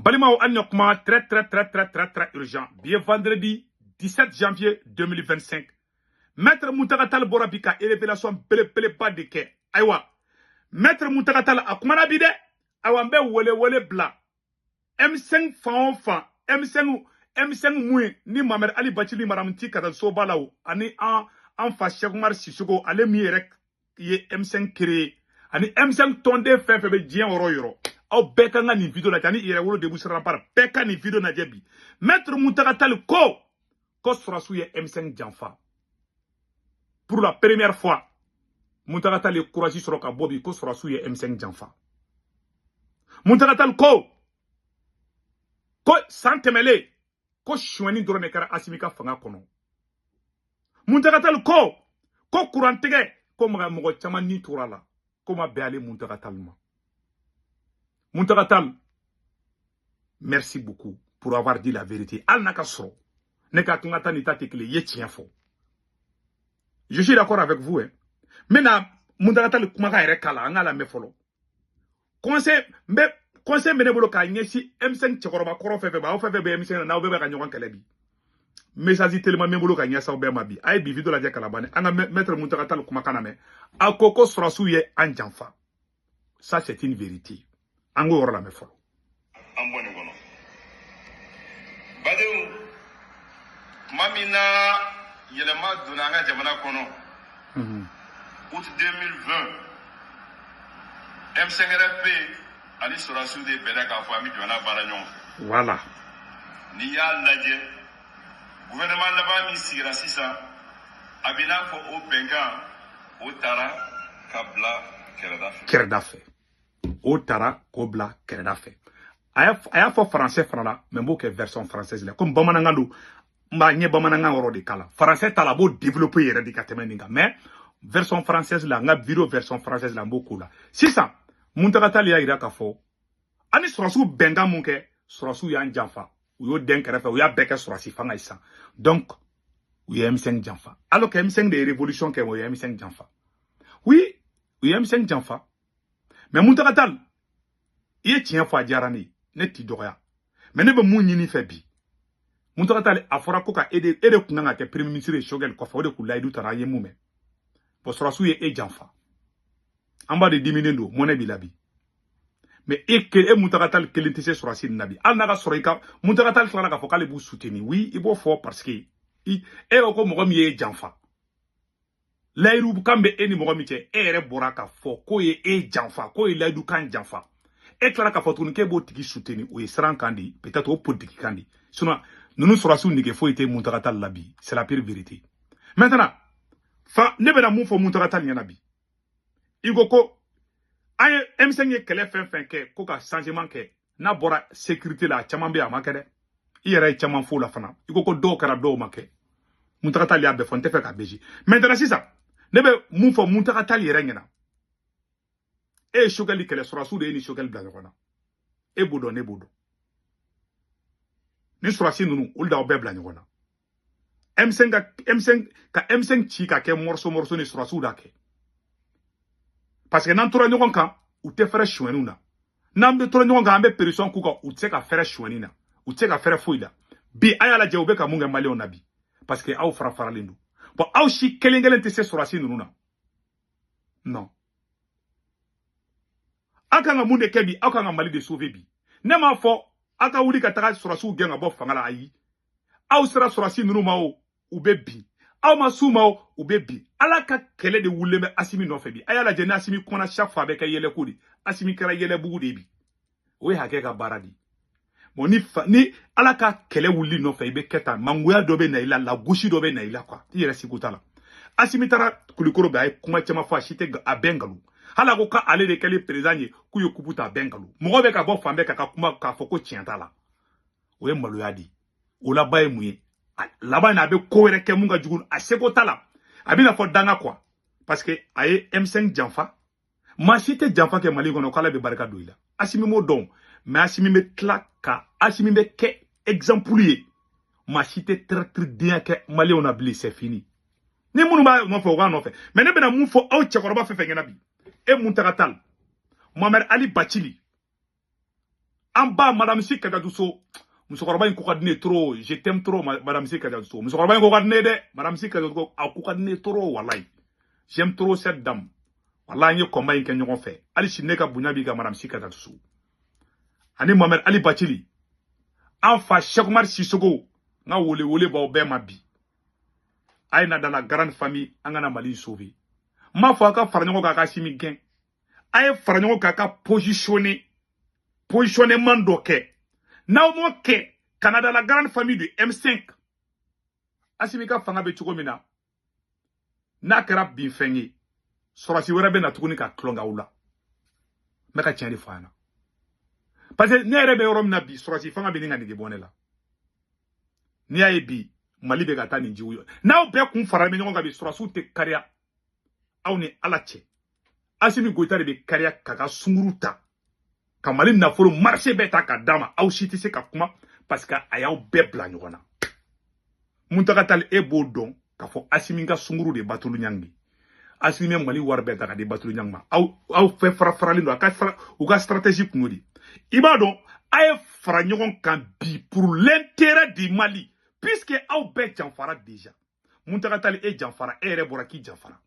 Balimaw, an ɲɔ kuma très très très très très très urgent. Bi ye vendredi 17 janvier 2025. Maître Mountaga Tall bɔra bi ka révélation belebeleba de kɛ. Ayiwa, Maître Mountaga Tall a kumana bi dɛ. Ayiwa, n bɛ wele wele bila M5 fan o fan, M5, M5 mun ye ni Mohamed Ali Bathily Maramti ka taa soba la o, ani an fa Cheikh Oumar Sissoko, ale min yɛrɛ ye M5 créé, ani M5 tɔnden fɛn fɛn bɛ diɲɛ yɔrɔ o yɔrɔ, aw bɛɛ kan ka nin vidéo lajɛ, ani Yɛrɛwolo Debout sur Rempart bɛɛ ka nin vidéo lajɛ bi. Maître Mountaga Tall ko sɔrɔsiw ye M5 janfa. Pour la première fois, Mountaga Tall ye courage sɔrɔ ka bɔ bi ko sɔrɔsiw ye M5 janfa. Mountaga Tall ko san tɛmɛlen ko sonyɛni dɔrɔn de kɛra Assimi ka fanga kɔnɔ. Mountaga Tall ko kurantigɛ ko mɔgɔ caman ni tora la, ko ma bɛn ale Mountaga Tall ma. Mountaga Tall, merci beaucoup pour avoir dit la vérité. Hali n'a ka sɔrɔ ne ka kan ka taa nin ta tɛ kelen i ye tiɲɛ fɔ. Je suis d'accord avec vous, hein. N bɛna Mountaga Tall kumakan yɛrɛ k'a la, an k'a lamɛn fɔlɔ. Conseil n bɛ conseil bɛ ne bolo k'a ɲɛsin M5 cɛkɔrɔba kɔrɔ fɛn fɛn ma, aw fɛn fɛn bɛ M5 na, n'aw bɛɛ bɛ ka ɲɔgɔn kɛlɛ bi. Message teliman bɛ n bolo ka ɲɛsin aw bɛɛ ma bi. A ye bi vidéo lajɛ Kalabani. An ka maître Mountaga Tall kumakan lamɛn. A ko sɔrɔsiw ye an janfa. Ça, c'est une vérité. An k'o yɔrɔ lamɛn fɔlɔ. An bɔ nin kɔnɔ, badenw. Tuma min na yɛlɛma donna an ka jamana kɔnɔ, août 2020, M5RFP ani sɔrɔsiw de bɛnna k'a fɔ an bɛ jamana baara ɲɔgɔn fɛ. N'i y'a lajɛ, gouvernement laban min sigira sisan, a bɛ n'a fɔ o bɛnkan o taara ka bila kɛrɛda fɛ. Kɛrɛda fɛ, o taara k'o bila kɛrɛda fɛ. A y'a fɔ français fana la, mais n b'o kɛ version française la, komi bamanankan don, n b'a ɲɛ bamanankan yɔrɔ de k'a la. Français ta la, a b'o développer yɛrɛ de ka tɛmɛ nin kan, mais version française la, n ka vidéo version française la, n b'o k'o la sisan. Mountaga Tall y'a yira k'a fɔ ani sɔrɔsiw bɛnkan mun kɛ, sɔrɔsiw y'an janfa, u y'o den kɛrɛfɛ, u y'a bɛɛ kɛ sɔrɔsi fanga ye sisan. Donc u ye M5 janfa, alors que M5 de ye révolution kɛ, o ye M5 janfa. Oui, u ye M5 janfa. Mais Mountaga Tall, i ye tiɲɛ fɔ, a diyara ne ye, ne t'i dɔgɔya. Mais ne bɛ mun ɲini fɛ bi, Mountaga Tall? A fɔra ko ka e de kun kan ka kɛ premier ministre ye Choguel kɔfɛ, o de kun layidu tara, an ye mun mɛn? Bon, sɔrɔsiw ye e janfa, an b'a de diminen don, mɔnɛ b'i la bi. Mais e e Mountaga Tall kelen tɛ se sɔrɔsi nin na bi, hali n'a ka sɔrɔ i ka Mountaga Tall tilala k'a fɔ k'ale b'u soutenir. Oui, i b'o fɔ parce que i e ko mɔgɔ min ye janfa, layidu kan bɛ e ni mɔgɔ min cɛ, e yɛrɛ bɔra k'a fɔ k'o ye e janfa, k'o ye layidu kan janfa. E tilala k'a fɔ tuguni k'e b'o tigi soutenir, o ye siran kan di, peut-être o politique kan di. Sinon ninnu sɔrɔsiw nege foyi tɛ Mountaga Tall la bi, c'est la pure vérité. Maintenant fa, ne bɛna mun fɔ Mountaga Tall ɲɛna bi? I ko an ye M5 ye kɛlɛ fɛn fɛn kɛ ko ka changement kɛ, n'a bɔra sécurité la, a caman bɛ yen a ma kɛ dɛ. I yɛrɛ ye caman f'o la fana. I ko dɔw kɛra, dɔw ma kɛ. Mountaga Tall y'a bɛɛ fɔ, n tɛ fɛ ka bɛsi. Maintenant sisan, ne bɛ mun fɔ Mountaga Tall yɛrɛ ɲɛna? E ye Choguel kɛlɛ, sɔrɔsiw de ye ni Choguel bila ɲɔgɔn na. E b'o dɔn, ne b'o dɔn. Ni sɔrɔsi ninnu, olu d'aw bɛɛ bila ɲɔgɔn na. M5 ka M5 ka M5 ci ka kɛ morceau morceau, ni sɔrɔsiw d'a kɛ, parce que n'an tora ɲɔgɔn kan, u tɛ fɛrɛ sonyɛniw na. N'an bɛ tora ɲɔgɔn kan, an bɛ pression k'u kan, u tɛ se ka fɛrɛ sonyɛni na, u tɛ se ka fɛrɛ foyi la bi. A y'a lajɛ, u bɛ ka mun kɛ maliyɛnw na bi? Parce que aw fara faralen don. Bon, aw si kelen kelen tɛ se sɔrɔsi ninnu na. Non, aw kan ka mun de kɛ bi? Aw kan ka Mali de sauver bi. Ne m'a fɔ aw ka wuli ka taga sɔrɔsiw gɛn ka bɔ fanga la, ayi. Aw sera sɔrɔsi ninnu ma o, u bɛ bin. Aw ma s'u ma o, u bɛ bin. Ala ka kɛlɛ de wulilen bɛ Assimi nɔfɛ bi. A y'a lajɛ, ni Assimi kɔnna, chaque fois a bɛ kɛ yɛlɛko de. Assimi kɛra yɛlɛbugu de bi, o ye hakɛ ka baara de ye. Bon, ni fa ni Ala ka kɛlɛ wuli nɔfɛ, i bɛ kɛ tan, mangoya dɔ bɛ na i la, lagosi dɔ bɛ na i la quoi, i yɛrɛ seko t'a la. Assimi taara Kulikoro bɛ, a ye kuma caman fɔ, a si tɛ, a bɛɛ nkalon. Hali a ko k'ale de kɛlen président ye, k'u ye kupu ta, a bɛɛ nkalon. Mɔgɔ bɛ ka bɔ fan bɛɛ ka kuma k'a fɔ ko tiɲɛ t'a la, o ye maloya de ye. O laban ye mun ye? Laban in na, a bɛ ko wɛrɛ kɛ mun ka jugu, a seko t'a la, a bɛna fɔ danga quoi, parce que a ye M5 janfa. Maa si tɛ janfa kɛ Mali kɔnɔ k'ala bɛ barika don i la. Assimi m'o dɔn, mais Assimi bɛ tila ka Assimi bɛ kɛ exemple ye. Maa si tɛ traître denya kɛ maliyɛnw na bilen, c'est fini. Ni minnu b'a nɔfɛ, u b'a nɔfɛ. Mais ne bɛna mun fɔ aw cɛkɔrɔba fɛn fɛn ɲɛna bi? E Mountaga Tall, Mohamed Ali Bathily, An ba Madame Sy Kadiatou Sow, musokɔrɔba in ko ka di ne trop. Je t'aime trop, Madame Sy Kadiatou Sow. Musokɔrɔba in ko ka di ne dɛ. Madame Sy Kadiatou Sow, a ko ka di ne trop, walayi. J'aime trop cette dame, walayi. An ye combat in kɛ ɲɔgɔn fɛ. Hali sini ne ka bonya b'i kan, Madame Sy Kadiatou Sow, ani Mohamed Ali Bathily, an fa Cheikh Oumar Sissoko. N ka wele wele b'aw bɛɛ ma bi. A ye na dans la grande famille, an kana Mali sauver. N m'a fɔ a ka fara ɲɔgɔn kan a ka Assimi gɛn. A ye fara ɲɔgɔn kan a ka positionner, positionnement dɔ kɛ. N'aw m'o kɛ, ka na dans la grande famille de M5. Assimi ka fanga bɛ cogo min na, n'a kɛra binfɛn ye, sɔrɔsi wɛrɛ bɛ na tuguni ka tulon aw la. N bɛ ka tiɲɛ de fɔ a ɲɛna, parce que ne yɛrɛ bɛ yɔrɔ min na bi, sɔrɔsi fanga bɛ nin ka nege bɔ ne la. N'i y'a ye bi Mali bɛ ka taa nin jiw ye, n'aw bɛɛ kun faralen bɛ ɲɔgɔn kan bi, sɔrɔsiw tɛ kariya aw ni Ala cɛ. Assimi Goïta de bɛ kariya k'a ka sunkuru ta ka Mali nafolo marché bɛɛ ta k'a d'a ma. Aw si tɛ se ka kuma, parce que a y'aw bɛɛ bila ɲɔgɔn na. Mountaga Tall, e b'o dɔn k'a fɔ Assimi ka sunkuru de Batulu Ɲangi. Assimi bɛ Mali wari bɛɛ ta ka di Batulu Ɲangi ma. Aw fɛ fara faralen don a ka fara u ka stratégie kun de. I b'a dɔn, a ye fara ɲɔgɔn kan bi pour l'intérêt du Mali, puisque aw bɛɛ janfara déjà. Mountaga Tall, e janfara, e yɛrɛ bɔra k'i janfara.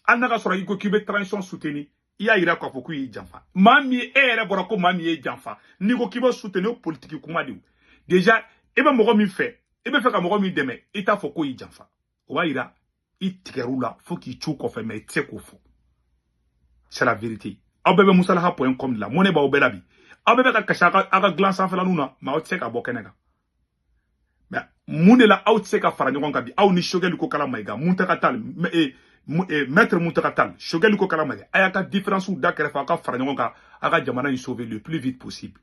Hali n'a ka sɔrɔ i ko k'i bɛ transition soutenir, i y'a yira k'a fɔ k'u y'i janfa. Maa min e yɛrɛ bɔra ko maa min ye janfa, n'i ko k'i bɛ soutenir, o politique kuma de. Déjà e bɛ mɔgɔ min fɛ, i bɛ fɛ ka mɔgɔ min dɛmɛ, i t'a fɔ k'o y'i janfa. O b'a yira i tigɛr'u la fo k'i cu kɔfɛ, mais i tɛ se k'o fɔ. C'est la vérité. Aw bɛɛ bɛ musalaha.com de la. Mun de b'aw bɛɛ la bi? Aw bɛɛ bɛ ka kasi aw ka dilan sanfɛlaninw na, mais aw tɛ se ka bɔ kɛnɛ kan. Mais mun de la aw tɛ se ka fara ɲɔgɔn kan bi? Aw ni Choguel Kokalla Maïga, Mountaga Tall, Maître Mountaga Tall, Choguel Kokalla Maïga, a y'a ka différence da kɛrɛfɛ, aw ka fara ɲɔgɔn kan, aw ka jamana in sauver le plus vite possible.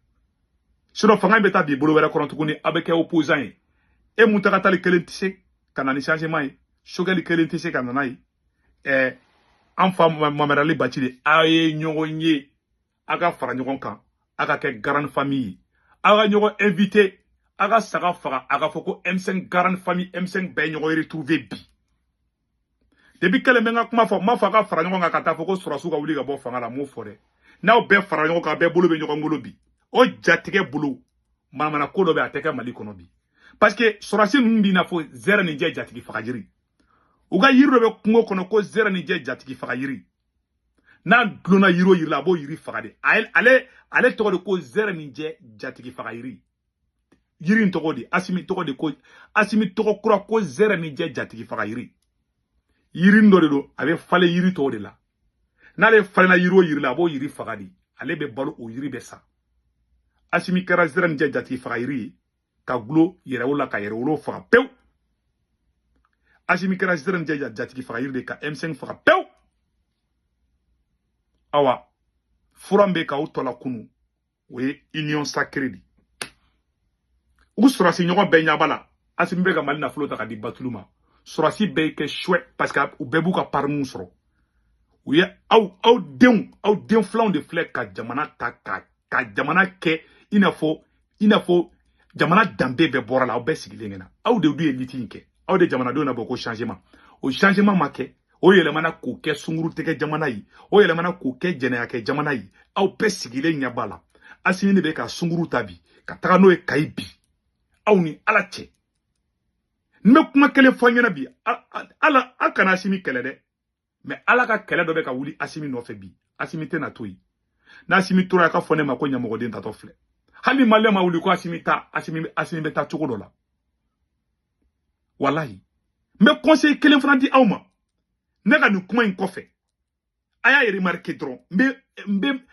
Sinon fanga in bɛ taa bi bolo wɛrɛ kɔnɔ tuguni, aw bɛ kɛ opposant ye. E Mountaga Tall kelen tɛ se ka na ni changement ye, Choguel kelen tɛ se ka na n'a ye. An fa Mohamed Ali Bathily, aw ye ɲɔgɔn ye, aw ka fara ɲɔgɔn kan, aw ka kɛ grande famille ye, aw ka ɲɔgɔn invité, aw ka saga faga, a ka fɔ ko M5 grande famille, M5 bɛɛ ye ɲɔgɔn retrouver bi. Depuis kɛlen bɛ n ka kuma fɔ, n m'a fɔ a ka fara ɲɔgɔn kan ka taa fɔ ko sɔrɔsiw ka wuli ka bɔ fanga la. N m'o fɔ dɛ. N'aw bɛɛ fara ɲɔgɔn kan, a bɛɛ bolo bɛ ɲɔgɔn bolo bi, o jatigɛ bolo manamana ko dɔ bɛ, a tɛ kɛ Mali kɔnɔ bi, parce que sɔrɔsi ninnu b'i n'a fɔ zɛrɛ ni jɛ jatigi fagajiri. U ka yiri dɔ bɛ kungo kɔnɔ ko zɛrɛ ni jɛ jatigi fagajiri. N'a dulonna yiri o yiri la, a b'o yiri faga de. Ale tɔgɔ de ko zɛrɛ ni jɛ jatigi fagajiri. Yiri in tɔgɔ de, Assimi tɔgɔ de ko, Assimi tɔgɔ kura ko zɛrɛ ni jɛ jatigi fagajiri. Yiri dɔ de don, a bɛ falen yiri tɔw de la. N'ale falenna yiri o yiri la, a b'o yiri faga de. Ale bɛ balo, o yiri bɛ sa. Assimi kɛra zɛrɛ ni jɛ jatigi faga yiri ye ka gulo yɛrɛwolo la ka yɛrɛwolo faga pewu. Assimi kɛra zɛrɛ ni jɛ jatigi faga yiri de ka M5 faga pewu. Awa, fura min bɛ k'aw tɔ la kunu, o ye union sacrée de. U sɔrɔsi ɲɔgɔn bɛɛ ɲɛ b'a la, Assimi bɛ ka Mali nafolo ta ka di Batulu ma. Sɔrɔsi bɛɛ kɛ chouette, parce que u bɛɛ b'u ka pariniw sɔrɔ. U ye aw denw, aw den filanw de filɛ ka jamana ta ka jamana kɛ i n'a fɔ jamana danbe bɛɛ bɔra la. Aw bɛɛ sigilen ɲɛna, aw de dun ye lutte in kɛ, aw de jamanadenw na bɔ ko changement. O changement ma kɛ, o yɛlɛmana k'o kɛ sunkuru tigɛ jamana ye, o yɛlɛmana k'o kɛ jɛnɛya kɛ jamana ye. Aw bɛɛ sigilen ɲɛ b'a la, Assimi de bɛ ka sunkuru ta bi ka taga n'o ye Kayi bi. Aw ni Ala cɛ, n bɛ kuma kelen fɔ ɲɛna bi. Ala a kana Assimi kɛlɛ dɛ, mais Ala ka kɛlɛ dɔ bɛ ka wuli Assimi nɔfɛ bi. Assimi tɛna to yen. N'Assimi tora, a ka fɔ ne ma ko ɲamɔgɔden tatɔ filɛ. Hali ni Maliyɛn ma wuli ko Assimi ta, Assimi bɛ taa cogo dɔ la. Walahi, n bɛ conseil kelen fana di aw ma. Ne ka nin kuma in kɔfɛ, a y'a remarqué dɔrɔn, n bɛ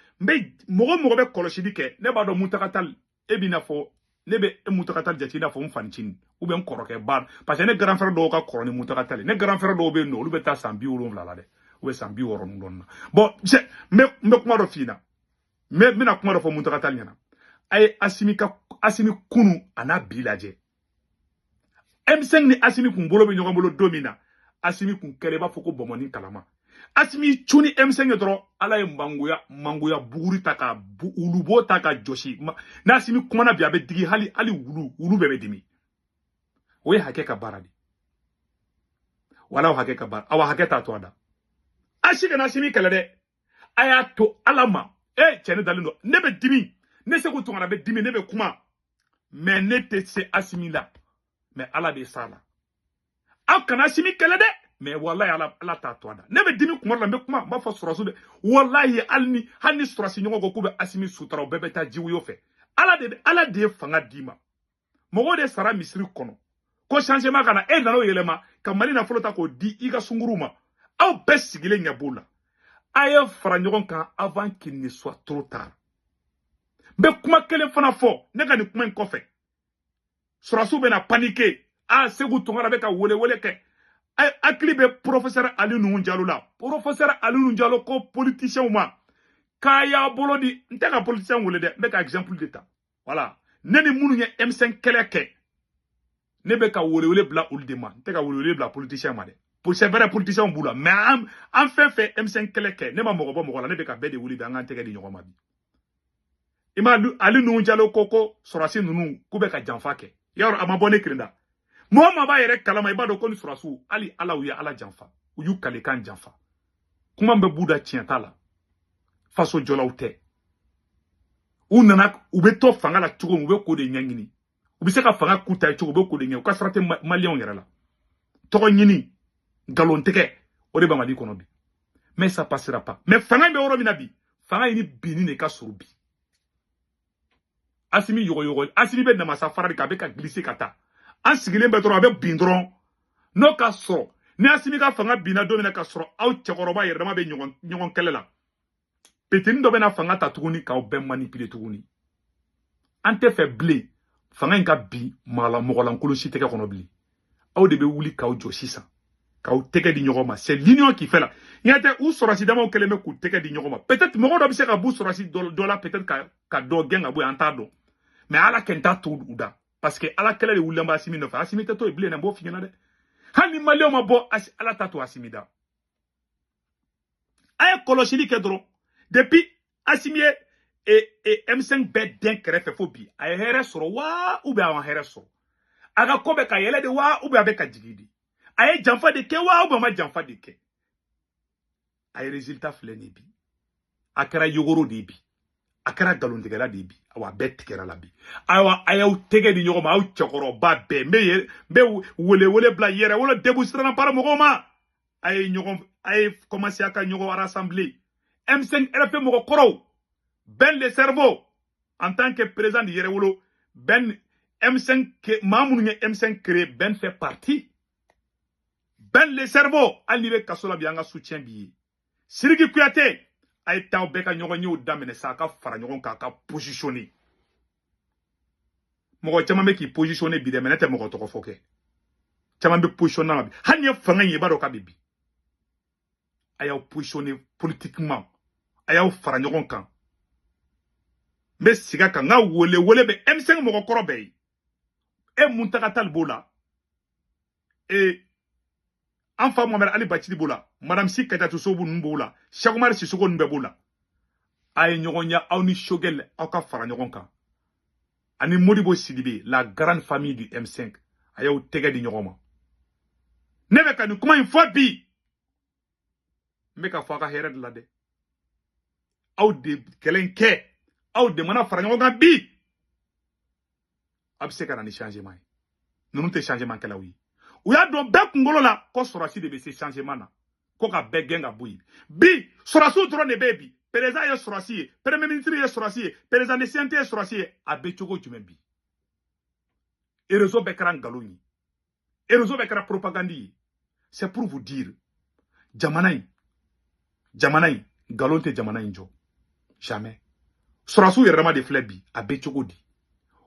mɔgɔ mɔgɔ bɛ kɔlɔsili kɛ. Ne b'a dɔn, Mountaga Tall, e b'i n'a fɔ ne bɛ e Mountaga Tall jate i n'a fɔ n fanicinin ou bien n kɔrɔkɛ ba, parce que ne grand frère dɔw ka kɔrɔ ni Mountaga Tall. Ne grand frère dɔw bɛ yen nɔ, olu bɛ taa san 70 la dɛ, u bɛ san 60 ni dɔɔnin na. Bon, n bɛ kuma dɔ f'i ɲɛna, n bɛna kuma dɔ fɔ Mountaga Tall ɲɛna. A ye Assimi ka Assimi kunu a n'a bi lajɛ. M5 ni Assimi kun bolo bɛ ɲɔgɔn bolo don min na, Assimi kun kɛlen i b'a fɔ ko bɔnbɔnni kalama. Assimi cun ni M5 ye dɔrɔn, Ala ye mangoya buguri ta ka wulubo ta ka jɔsi. N'Assimi kumana bi, a bɛ digi hali wulu bɛɛ bɛ dimi. O ye hakɛ ka baara de. Wala o hakɛ ka baara, awa hakɛ t'a to a da. A si kana Assimi kɛlɛ dɛ, a y'a to Ala ma. E cɛ, ne dalen don, ne bɛ dimi. Ne Sékou Tounkara bɛ dimi, ne bɛ kuma, mais ne tɛ se Assimi la, mais Ala de s'a la. Aw kana Assimi kɛlɛ dɛ, mais wallahi Ala t'a to a da. Ne bɛ dimi kuma dɔ la, n bɛ kuma, n b'a fɔ sɔrɔsiw bɛ, wallahi hali ni sɔrɔsi ɲɔgɔn ko k'u bɛ Assimi sutura, u bɛɛ bɛ taa jiwoyo fɛ. Ala de ye fanga d'i ma. Mɔgɔw de sara misiri kɔnɔ ko changement ka na, e nana o yɛlɛma ka Mali nafolo ta k'o di i ka sunkuruw ma. Aw bɛɛ sigilen ɲɛ b'o la. A ye fara ɲɔgɔn kan avant qu'il ne soit trop tard. N bɛ kuma kelen fana fɔ ne ka nin kuma in kɔfɛ. Sɔrɔsiw bɛna paniquer. A Sékou Tounkara bɛ ka welewele kɛ. Hakili bɛ professeur Ali Nouhoum Diallo la. Professeur Ali Nouhoum Diallo ko politiciens ma k'a y'a bolo di. N tɛ ka politicien wele dɛ, n bɛ ka exemple de ta. Voilà, ne ni minnu ye M5 kɛlɛ kɛ, ne bɛ ka welewele bila olu de ma. N tɛ ka welewele bila politicien ma dɛ. C'est vrai, politicien b'u la, mais an fɛn fɛn M5 kɛlɛ kɛ, ne ma mɔgɔ bɔ mɔgɔ la. Ne bɛ ka bɛɛ de wele bi, an k'an tɛgɛ di ɲɔgɔn ma bi. I ma Ali Nouhoum Diallo ko sɔrɔsi ninnu k'u bɛ ka janfa kɛ. Yarɔ, a ma bɔ ne kelen da. Mɔgɔ maa b'a yɛrɛ kalama, i b'a dɔn ko ni sɔrɔsiw, hali Ala, u ye Ala janfa, u y'u kalekan janfa. Kuma bɛ b'u da, tiɲɛ t'a la. Faso jɔlaw tɛ. U nana, u bɛ to fanga la cogo min, u bɛ k'o de ɲɛɲini. U bɛ se ka fanga k'u ta ye cogo, u bɛ k'o de ɲɛ. U ka sara tɛ maliyɛnw yɛrɛ la. Tɔgɔ ɲini, nkalon tigɛ, o de bɛ Mali kɔnɔ bi. Mais ça passera pas. Mais fanga in bɛ yɔrɔ min na bi, fanga in ni binni de ka surun bi. Assimi yɔgɔyɔgɔ, Assimi bɛ namasa fara de kan, a bɛ ka glisser ka taa. An sigilen bɛ dɔrɔn, a bɛ bin dɔrɔn. N'o ka sɔrɔ ni Assimi ka fanga binna don min na, ka sɔrɔ aw cɛkɔrɔba yɛrɛ dama bɛ ɲɔgɔn kɛlɛ la, petini dɔ bɛna fanga ta tuguni k'aw bɛɛ manipuler tuguni. An tɛ fɛ bilen fanga in ka bin mɔgɔlankolon si tɛgɛ kɔnɔ bilen. Aw de bɛ wuli k'aw jɔ sisan, k'aw tɛgɛ di ɲɔgɔn ma. C'est l'union qui fait la. Ɲɛ tɛ, u sɔrɔsi damaw kɛlen bɛ k'u tɛgɛ di ɲɔgɔn ma. Peut-être mɔgɔ dɔ bɛ se ka b'u sɔrɔsi dɔ la, peut-être ka dɔ gɛn ka bɔ yen, an t'a dɔn. Mais Ala kɛ n t'a to u da, parce que Ala kɛlɛ de wulilen bɛ Assimi nɔfɛ. Assimi tɛ to yen bilen dɛ, n b'o f'i ɲɛna dɛ. Hali ni maliyɛnw ma bɔ, Ala t'a to Assimi da. A ye kɔlɔsili kɛ dɔrɔn. Depuis Assimi ye M5 bɛɛ den kɛrɛfɛ fo bi, a ye hɛrɛ sɔrɔ wa, ou bien a ma hɛrɛ sɔrɔ? A ka ko bɛ ka yɛlɛ de wa, ou bien a bɛ ka jigin de? A ye janfa de kɛ wa, ou bien a ma janfa de kɛ? A ye résultat filɛ nin ye bi. A kɛra yogoro de ye bi, a kɛra nkalontigɛla de ye bi. Awa, a bɛɛ tigɛra la bi. Ayiwa, a y'aw tɛgɛ di ɲɔgɔn ma, aw cɛkɔrɔba bɛɛ. N bɛ wele bila yɛrɛ wolo debu siranna para mɔgɔw ma. A ye ɲɔgɔn, a ye commencer a ka ɲɔgɔn rassembler. M5 RFP mɔgɔ kɔrɔw, Ben le cerveau en tant que président de Yɛrɛwolo, Ben M5 maa minnu ye M5 créé, Ben fait partie. Ben le cerveau, hali n'i bɛ kaso la bi, an ka soutien b'i ye. Sidiki Kuyate, a ye taa bɛɛ ka ɲɔgɔn yew daminɛ sa, a ka fara ɲɔgɔn kan, a ka positionner. Mɔgɔ caman bɛ k'i positionner bi dɛ, mais ne tɛ mɔgɔ tɔgɔ fɔ kɛ. Caman bɛ positionner la bi, hali ni ye fanga in ye, i b'a dɔn k'a bɛ bi. A y'aw positionner politiquement, a y'aw fara ɲɔgɔn kan. N bɛ segin a kan, n ka wele wele bɛ M5 mɔgɔ kɔrɔ bɛɛ ye. E Mountaga Tall b'o la, e an fa Mohamed Ali Bathily b'o la, madame Si Kadiatou Sow ninnu b'o la, Cheikh Oumar Sissoko ninnu bɛɛ b'o la. A ye ɲɔgɔn ye, aw ni Choguel, aw ka fara ɲɔgɔn kan, ani Modibo Sidibé, la grande famille du M5. A y'aw tɛgɛ di ɲɔgɔn ma. Ne bɛ ka nin kuma in fɔ bi, n bɛ ka fɔ a ka hɛrɛ de la dɛ. Aw de kɛlɛ in kɛ, aw de mana fara ɲɔgɔn kan bi, a bɛ se ka na ni changement ye. Ninnu tɛ changement kɛlaw ye. U y'a dɔn bɛɛ kunkolo la ko sɔrɔsi de bɛ se changement na, ko ka bɛɛ gɛn ka bɔ yen. Bi sɔrɔsiw dɔrɔn de bɛ yen bi. Président ye sɔrɔsi ye, premier ministre ye sɔrɔsi ye, président de CNT ye sɔrɔsi ye. A bɛ cogo jumɛn bi? Réseau bɛɛ kɛra nkalon ye, réseau bɛɛ kɛra propagande ye. C'est pour vous dire, jamana in, jamana in, nkalon tɛ jamana in jɔ jamais. Sɔrɔsiw yɛrɛ dama de filɛ bi, a bɛ cogo di?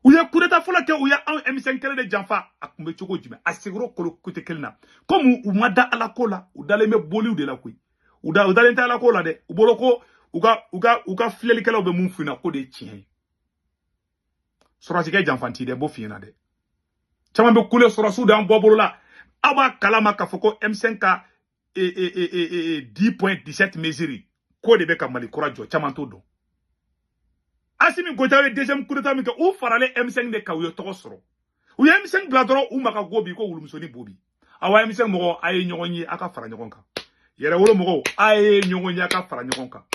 U ye coup d'état fɔlɔ kɛ, u ye anw M5 kɛlɛ de janfa. A tun bɛ cogo jumɛn? A seginna o kolo côté kelen na. Komi u ma da Ala ko la, u dalen bɛ boliw de la koyi. U dalen tɛ Ala ko la dɛ. U bolo ko u ka filɛlikɛlaw bɛ mun f'u ɲɛna, k'o de ye tiɲɛ ye. Sɔrɔsikɛ janfanti dɛ, n b'o f'i ɲɛna dɛ. Caman bɛ kule sɔrɔsiw de y'an bɔ bolo la. Aw b'a kalama k'a fɔ ko M5 ka 10.17 mesures k'o de bɛ ka Mali kura jɔ, caman t'o dɔn. Assimi Goïta ye deuxième coup d'état min kɛ, u faralen M5 de kan, u ye tɔgɔ sɔrɔ. U ye M5 bila dɔrɔn, u ma ka go bi ko wulumusonin bo bi. Awa, M5 mɔgɔw, a ye ɲɔgɔn ye, a ka fara ɲɔgɔn kan. Yɛrɛwolo mɔgɔw, a ye ɲɔgɔn ye, a ka fara ɲɔgɔn kan.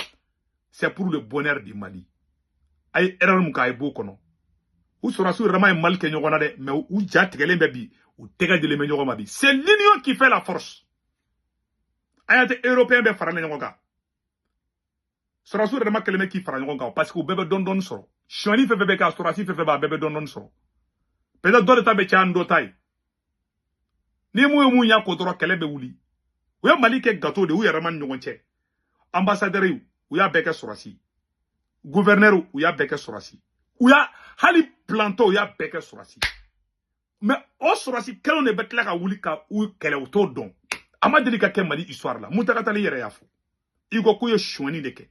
C'est pour le bonheur du Mali. A ye erreur mun kɛ, a ye b'o kɔnɔ. U sɔrɔdasiw yɛrɛ ma ye Mali kɛ ɲɔgɔn na dɛ, mais u ja tigɛlen bɛ bi, u tɛgɛ dilen bɛ ɲɔgɔn ma bi. C'est l'union qui fait la force. An y'a tɛ européen bɛɛ faralen ɲɔgɔn kan, sɔrɔdasiw yɛrɛ ma kɛlen bɛ k'i fara ɲɔgɔn kan, parce que u bɛɛ bɛ dɔɔni dɔɔni sɔrɔ. Sonyani fɛn fɛn bɛ kɛ, a sɔrɔdasi fɛn fɛn bɛ, a bɛɛ bɛ dɔɔni dɔɔni sɔrɔ. Peut-être dɔ de ta bɛ caya ni dɔ ta ye. Ni mun ye mun y'a ko dɔrɔn, kɛlɛ bɛ wuli. U ye Mali kɛ gâteau de u yɛrɛ ma ni ɲɔgɔn cɛ. Ambassadeur, u y'a bɛɛ kɛ sɔrɔdasi. Gouverneur, u y'a bɛɛ kɛ sɔrɔdasi. U y'a hali plantɔ, u y'a bɛɛ kɛ sɔrɔdasi. Mais o sɔrɔdasi kelenw de bɛ tila ka wuli ka u kɛlɛ, u t'o dɔn. A ma deli ka kɛ Mali histoire la. Mountaga Tall yɛrɛ y'a fɔ, i ko k'u ye sonyani de kɛ.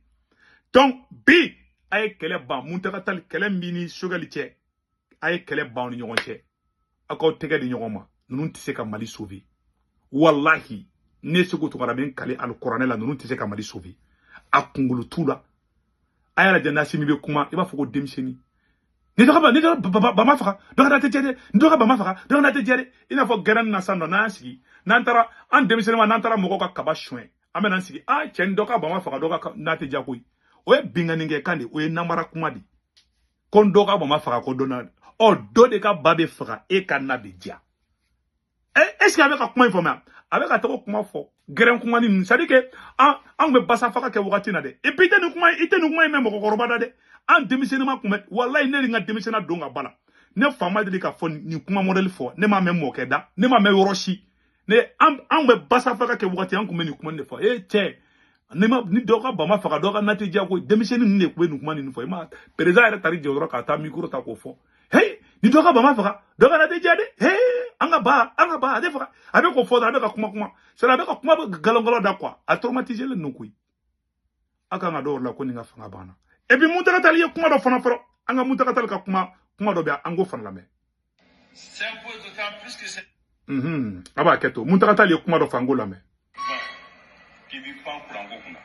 Donc bi, a ye kɛlɛ ban. Mountaga Tall, kɛlɛ min b'i ni Choguel cɛ, a ye kɛlɛ ban ni ɲɔgɔn cɛ, aw k'aw tɛgɛ di ɲɔgɔn ma. Ninnu tɛ se ka Mali sauver. Walahi, ne Sékou Tounkara bɛ n kale alikuranɛ la, ninnu tɛ se ka Mali sauver. A kunkolo t'u la. A y'a lajɛ, n'Assimi bɛ kuma, i b'a fɔ ko denmisɛnnin. Ni dɔ ka ba, ni dɔ ka bama faga, dɔ ka na tɛ jɛ dɛ. Ni dɔ ka bama faga, dɔ ka na tɛ jɛ dɛ. I n'a fɔ gɛrɛn na sisan nɔ, n'an y'an sigi, n'an taara an denmisɛnnin ma, n'an taara mɔgɔw ka kaba suɲɛ, an bɛ n'an sigi: a cɛ, ni dɔ ka bama faga, dɔ ka n'a tɛ diya koyi. O ye binkannikɛ kan de, o ye namara kuma de. Ko n dɔ ka bama faga, ko dɔ na ɔ, dɔ de ka ba bɛ faga, e ka na bɛ diya. Est ce que a bɛ ka kuma in faamuya? A bɛ ka taga kuma fɔ gɛrɛn kuma ni ninnu, c'est à dire que an bɛ basa faga kɛ wagati na dɛ. Et puis i tɛ nin kuma, i tɛ nin kuma in mɛn mɔgɔkɔrɔba da dɛ. An denmisɛnnin ma kun bɛ, walayi, ne ni n ka denmisɛnninya don ka ba la, ne fa ma deli ka fɔ nin kuma modèle fɔ. Ne m'a mɛn mɔkɛ da, ne m'a mɛn yɔrɔ si. Ne an bɛ basa faga kɛ wagati, an kun bɛ nin kuma de fɔ. E cɛ, ni ma ni dɔ ka bama faga, dɔ ka na tɛ diya koyi. Denmisɛnnin ninnu de tun bɛ nin kuma ninnu fɔ. I ma président yɛrɛ tari jɔ dɔrɔn ka taa micro ta k'o fɔ: hey, ni dɔ ka bama faga, dɔ ka na tɛ diya dɛ. Hey, an ka ba, an ka ba, a tɛ faga. A bɛ k'o fɔ dɔrɔn, a bɛ ka kuma, c'est a bɛ ka kuma galon da quoi. A traumatisé len don koyi. A kan ka dɔw la ko nin ka fanga banna. Et puis Mountaga Tall ye kuma dɔ fana fɔlɔ. An ka Mountaga Tall ka kuma dɔ bɛ yan, an k'o fana lamɛn. S'impose d'autant plus que c'est A b'a kɛ to, Mountaga Tall ye kuma dɔ fɔ, an k'o lamɛn. K'i b'i pan kuranko kunna.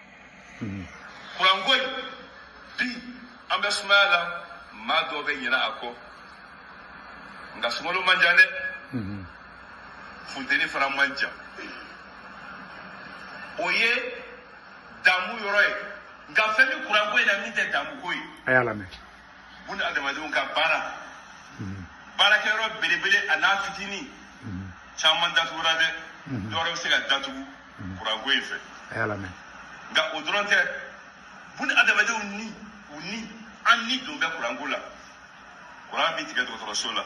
Kuranko in bi, an bɛ sumaya la, maa dɔw bɛ ɲinɛ a kɔ, nka sunkalo man jan dɛ, funteni fana man jan. O ye damu yɔrɔ ye, nka fɛn bɛ kuranko in na min tɛ damu ko ye. A y'a lamɛn. Buna adamadenw ka baara, baarakɛyɔrɔ belebele a n'a fitinin caman datugura dɛ, dɔwɛrɛ bɛ se ka datugu kuranko in fɛ. A y'a lamɛn. Nka o dɔrɔn tɛ, buna adamadenw ni u ni an ni don bɛ kuranko la. Kuran bɛ tigɛ dɔgɔtɔrɔso la,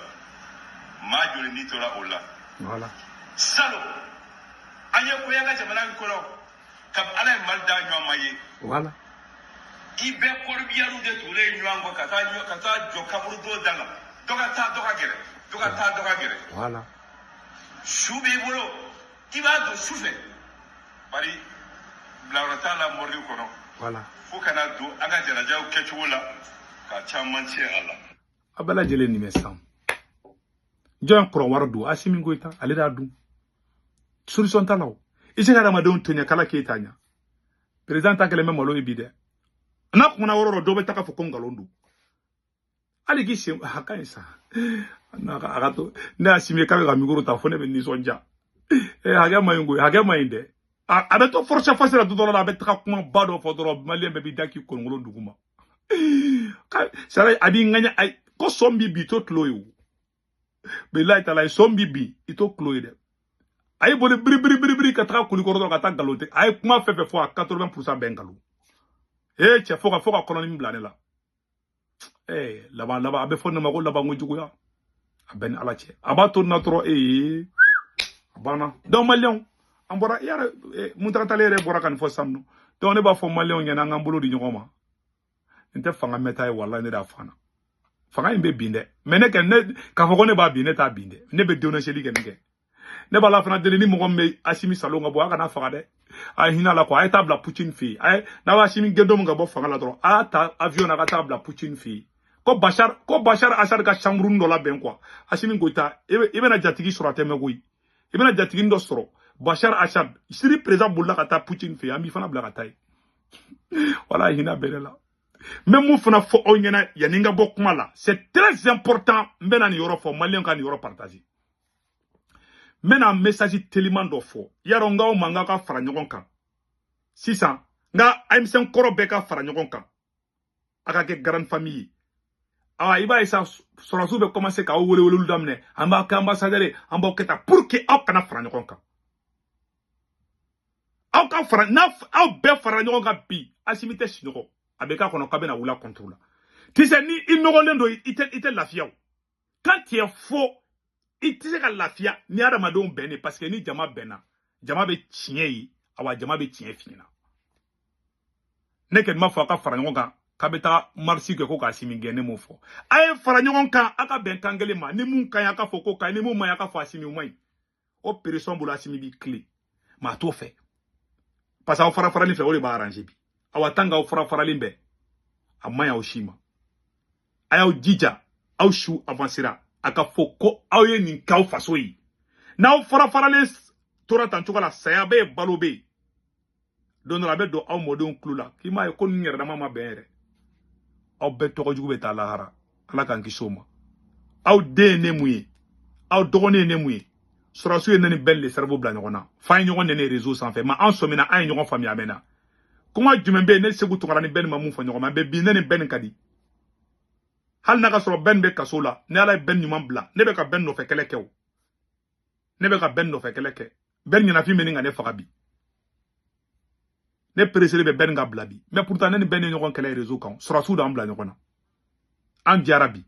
maa joli ni tora o la? Voilà. Salo an ye ko y'an ka jamana in kɔnɔ, kabi Ala ye Mali da ɲɔgɔn ma ye. Voilà. I bɛ kɔrɔbiyaliw de tugulen ɲɔgɔn kɔ ka taa ka taa jɔ kaburudo da la, dɔ ka taa, dɔ ka gɛrɛ, dɔ ka taa, dɔ ka gɛrɛ. Voilà. Su b'i bolo, i b'a don su fɛ, bari bilayɔrɔ t'a la morgue kɔnɔ. Voilà. Fo kana don an ka janajaw kɛcogo la ka caman tiɲɛ a la. A bɛɛ lajɛlen nin bɛ san. Jɔn ye kuran wari don? Assimi Goïta, ale de y'a dun. Solution t'a la. O i se ka adamadenw tɔɲɛ k'ala k'e t'a ɲa. Président ta kɛlen bɛ malo ye bi dɛ. N'a kumana yɔrɔ dɔ, dɔ bɛ taga fɔ ko nkalon don. Hali k'i sen a ka ɲi sa, n'a ka a ka to ne Assimi k'a bɛ ka micro ta fo ne bɛ nisɔndiya. Hakɛ ma ɲi koyi, hakɛ ma ɲi dɛ. A bɛ to force face la, don dɔ la a bɛ taga kuma ba dɔ fɔ dɔrɔn, maliyɛn bɛɛ b'i da k'i kolonkolon dugu ma. Sara a b'i ŋaɲa ko sɔn bi bi i t'o tulo ye. O bilayi tala, sɔn bi bi i t'o tulo ye dɛ. A ye boli biri biri biri biri ka taga kulikɔrɔ dɔrɔn ka taa nkalon tigɛ. A ye kuma fɛn fɛn fɔ, a 80% bɛɛ nkalon. Ee cɛ, fo ka kɔnɔni bila ne la. Ee laban laban, a bɛ fɔ ne ma ko laban ko juguya. A bɛɛ ni Ala cɛ, a b'a to nin na dɔrɔn. Ee, a banna. Donc maliyɛnw, an bɔra yɛrɛ, Mountaga Tall yɛrɛ bɔra ka nin fɔ sisan nɔ. Donc ne b'a fɔ maliyɛnw ɲɛna, an k'an bolo di ɲɔgɔn ma. Nin tɛ fanga mɛta ye, walayi, ne de y'a fɔ an na. Fanga in bɛ bin dɛ, mais ne kɛ ne k'a fɔ ko ne b'a bin, ne t'a bin dɛ. Ne bɛ dénoncer kɛ nin kɛ. Ne b'a la fana deli, ni mɔgɔ min bɛ Assimi salon ka bɔ, a kana faga dɛ, a ye hinɛ a la quoi. A ye taa bila Poutine fɛ yen. A ye n'a bɛ Assimi gɛn don min ka bɔ fanga la dɔrɔn, a y'a ta avion na ka taa bila Poutine fɛ yen, ko Bachar Assad ka chambre dɔ labɛn quoi. Assimi Goïta, i bɛna jatigi sɔrɔ, a tɛ mɛn koyi. I bɛna jatigi dɔ sɔrɔ. Bachar Assad, Syrie président, bolila ka taa Poutine fɛ yen, an b'i fana bila ka taa yen. Wala hinɛ bɛ ne la. N bɛ mun fana fɔ aw ɲɛna yanni n ka bɔ kuma la, c'est très important. N bɛna nin yɔrɔ fɔ, maliyɛnw ka nin yɔrɔ partager. N bɛna message teliman dɔ fɔ. Yarɔ, n k'aw ma n k'aw ka fara ɲɔgɔn kan sisan, n ka M5 kɔrɔ bɛɛ ka fara ɲɔgɔn kan, a ka kɛ grande famille ye. Awa i b'a ye sa, sɔrɔsiw bɛ commencer k'aw wele weleliw daminɛ, an b'aw kɛ ambassadeur ye, an b'aw kɛ tan pour que aw kana fara ɲɔgɔn kan. Aw ka fara, n'a aw bɛɛ fara ɲɔgɔn kan bi, Assimi tɛ sunɔgɔ, a bɛ k'a kɔnɔ k'a bɛna wuli a contre la. Tu sais, ni i nɔgɔlen don, i tɛ lafiya o. Quand tu es faux, i tɛ se ka lafiya ni adamadenw bɛnnen, parce que ni jama bɛnna, jama bɛ tiɲɛ ye, awa jama bɛ tiɲɛ f'i ɲɛna. Ne kɔni m'a fɔ a ka fara ɲɔgɔn kan k'a bɛ taa marche kɛ ko k'Assimi gɛn, ne m'o fɔ. A ye fara ɲɔgɔn kan, a ka bɛn kan kelen ma. Ni mun ka ɲi, a ka fɔ ko ka ɲi. Ni mun man ɲi, a ka fɔ Assimi ma ɲi. O pression bolo, Assimi b'i tile, mais a t'o fɛ, parce que aw fara farali fɛ, o de b'a arranger bi. Awa tant qu'aw fara faralen bɛɛ, a man ɲi aw si ma. A y'aw jija, aw su avancera, a ka fɔ ko aw ye nin k'aw faso ye. N'aw fara faralen tora tan cogo la, saya bɛ yen, balo bɛ yen. Don dɔ la, a bɛ don aw mɔdenw tulo la k'i m'a ye ko ninnu yɛrɛ dama ma bɛn yɛrɛ. Aw bɛɛ tɔgɔ jugu bɛ taa lahara, Ala k'an kisi o ma. Aw den ye ne mun ye, aw dɔgɔnin ye ne mun ye, sɔrɔsiw ye ne ni bɛɛ le cerveau bila ɲɔgɔn na, f'an ye ɲɔgɔn nɛnɛ réseau sanfɛ. Ma an sɔmina, an ye ɲɔgɔn faamuya. A mɛnna. Kuma jumɛn bɛ yen ne Segu Tunkara ni bɛɛ ni ma mun fɔ ɲɔgɔn ma? Bɛ bi, ne ni bɛɛ ni ka di, hali n'a ka sɔrɔ bɛɛ bɛ kaso la. Ni Ala ye bɛɛ ɲuman bila, ne bɛ ka bɛɛ nɔfɛ kɛlɛ kɛ o, ne bɛ ka bɛɛ nɔfɛ kɛlɛ kɛ. Bɛɛ ɲɛnafin bɛ nin ka ne faga bi, ne pressé bɛ bɛɛ ka bila bi. Mais pourtant ne ni bɛɛ ni ɲɔgɔn kɛlɛ réseau kan, sɔrɔsiw d'an bila ɲɔgɔn na, an jara bi.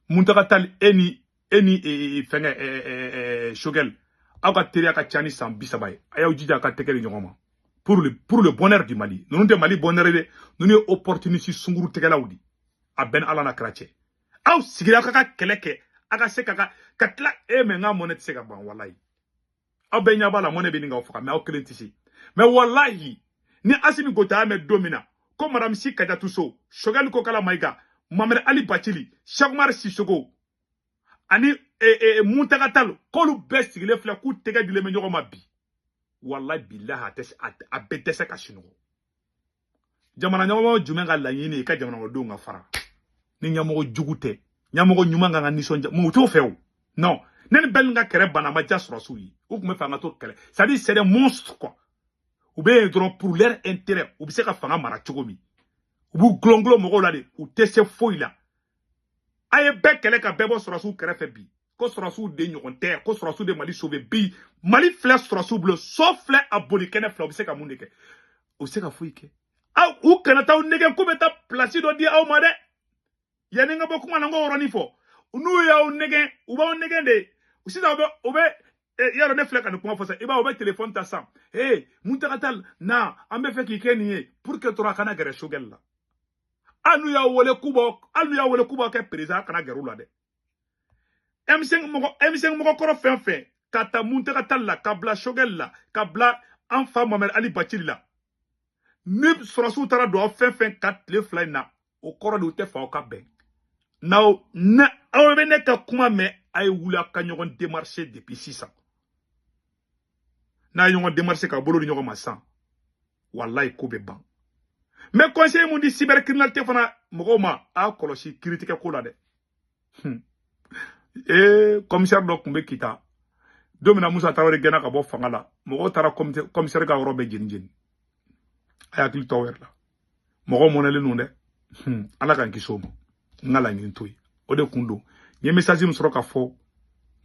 Muntaga Tali, e ni fɛngɛ Choguel, aw ka teriya ka ca ni san 30 ye. A y'aw jija a ka tɛgɛ di ɲɔgɔn ma pour le bonheur du Mali. Ninnu tɛ Mali bonheur ye dɛ, ninnu ye opportuniste sunkuru tɛgɛlaw de. A bɛɛ ni Ala n'a kɛra cɛ. Aw sigira aw ka kɛlɛ kɛ, a ka se ka tila e mɛ n ka mɔnɛ tɛ se ka ban. Walayi, aw bɛɛ ɲɛ b'a la, mɔnɛ bɛ nin k'aw faga, mais aw kelen tɛ se. Mais walahi, ni Assimi Goïta y'a mɛn don min na ko madame Si Kadiatou Sow, Choguel Kokalla Maïga, Mohamed Ali Bathily, Cheikh Oumar Sissoko ani Mountaga Tall, k'olu bɛɛ sigilen filɛ k'u tɛgɛ dilen bɛ ɲɔgɔn ma bi, walahi bilahi, a tɛ a bɛɛ dɛsɛ ka sunɔgɔ. Jamana ɲɛmɔgɔ jumɛn ka laɲini ye i ka jamanadenw ka fara? Ni ɲɛmɔgɔ jugu tɛ, ɲɛmɔgɔ ɲuman kan ka nisɔndiya mun t'o fɛ o. Non, ne ni bɛɛ ka kɛrɛ banna, a ma diya sɔrɔsiw ye. U tun bɛ fɛ an ka to kɛlɛ, c'est à dire c'est des monstres quoi. U bɛ yen dɔrɔn pour leur intérêt, u bɛ se ka fanga mara cogo min, u b'u gulon gulon mɔgɔw la de, u tɛ se foyi la. A ye bɛɛ kɛlɛ ka bɛɛ bɔ sɔrɔsiw kɛrɛfɛ bi, ko sɔrɔsiw de ɲɔgɔn tɛ, ko sɔrɔsiw de Mali sauver bi. Mali filɛ sɔrɔsiw bolo, so filɛ, a boli kɛnɛ filɛ, u bɛ se ka mun de kɛ? U bɛ se ka foyi kɛ. Aw u kana taa nɛgɛ k'u bɛ taa place dɔ di aw ma dɛ. Yanni n ka bɔ kuma na, n k'o yɔrɔnin fɔ. N'u y'aw nɛgɛn, u b'aw nɛgɛn de sisan. U bɛ yarɔ, ne filɛ ka nin kuma fɔ sisan, i b'a ye u bɛ téléphone ta sisan: "Ee, Mountaga Tall na, an bɛ fɛ k'i kɛ nin ye", pour que dɔrɔn a kana gɛrɛ Choguel la. Hali n'u y'aw wele k'u b'aw, hali n'u y'aw wele k'u b'aw kɛ président, a kana gɛrɛ u la dɛ. M5 mɔgɔ, M5 mɔgɔ kɔrɔ fɛn fɛn, ka ta Mountaga Tall la, ka bila Choguel la, ka bila an fa Mohamed Ali Bathily la, ni sɔrɔsiw taara don aw fɛn fɛn ka tile 2 in na, o kɔrɔ de u tɛ fɛ aw ka bɛn. N'aw ne aw bɛ ne ka kuma mɛn, a ye wuli aw ka ɲɔgɔn démarcher depuis sisan. N'a ye ɲɔgɔn démarcher ka bolo di ɲɔgɔn ma sisan, walayi, ko bɛ ban. N bɛ conseil mun di cybercriminalité fana mɔgɔw ma? A y'a kɔlɔsi kiiritigɛ ko la dɛ. Ee, commissaire dɔ tun bɛ Kita don min na, Musa Tarawele gɛnna ka bɔ fanga la, mɔgɔw taara commissaire ka yɔrɔ bɛɛ jeni jeni. A hakili t'aw yɛrɛ la, mɔgɔw mɔnɛlen don dɛ. Ala k'an kisi o ma. N ka laɲini to yen, o de kun don. N ye message min sɔrɔ ka fɔ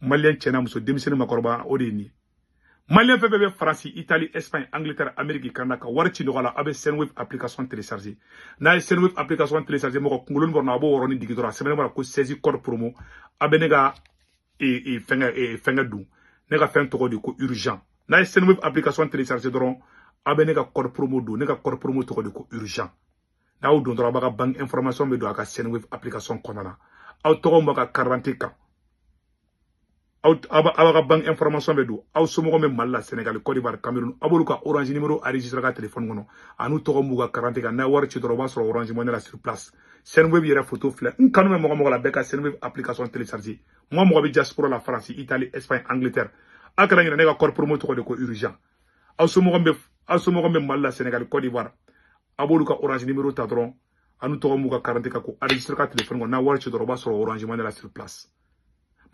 malien cɛ n'a muso, denmisɛnnin, makɔrɔba, o de ye nin ye. Malien fɛn fɛn bɛ Faransi, Italie, Espagne, Angleterre, Amérique, Canada, ka wari ci nɔgɔ la, a bɛ Sendwave application télécharger. N'a ye Sendwave application télécharger, mɔgɔ kunkolo kɔnɔ, a b'o yɔrɔnin digi dɔrɔn, a sɛbɛnnen b'a la ko saisie code promo. A bɛ ne ka fɛngɛ don, ne ka fɛn tɔgɔ de ko urgent. N'a ye Sendwave application télécharger dɔrɔn, a bɛ ne ka code promo don, ne ka code promo tɔgɔ de ko urgent. N'a y'o don dɔrɔn, a b'a ka banque information bɛ don a ka Sendwave application kɔnɔna na, aw tɔgɔ b'a ka carte d'identité kan, aw aw ka banque information bɛ don, aw somɔgɔw bɛ Mali la, Sénégal, Côte d'Ivoire, Cameroun, aw b'olu ka Orange numéro enregistré ka téléphone kɔnɔ, a n'u tɔgɔ b'u ka carte kan. N'a ye wari ci dɔrɔn, o b'a sɔrɔ Orange Money la sur place. Sendwave yɛrɛ photo filɛ. N kanu bɛ mɔgɔ mɔgɔ la, bɛɛ ka Sendwave application télécharger. Mɔgɔ mɔgɔ bɛ diaspora la, France, Italie, Espagne, Angleterre, a kana ɲinɛ ne ka code promo tɔgɔ de ko urgent. Aw somɔgɔw bɛ Mali la, Sénégal, Côte d'Ivoire, a b'olu ka Orange numéro ta dɔrɔn, a n'u tɔgɔ b'u ka carte kan, ko enregistré ka téléphone kɔnɔ. N'a wari ci dɔrɔn, o b'a sɔrɔ Orange Money la sur place.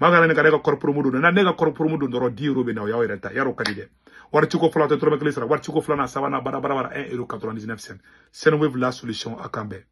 Maa kana ne ka ne ka code promo don na, ne ka code promo don dɔrɔn, 10 euros bɛ na. O y'aw yɛrɛ ta yarɔ, ka di dɛ. Wari ciko fɔlɔ, a tɛ dɔrɔmɛ kelen sara. Wari ciko filanan, sabanan, bara bara bara, 1 euro 99 cent. Sendwave, la solution. A kan bɛn.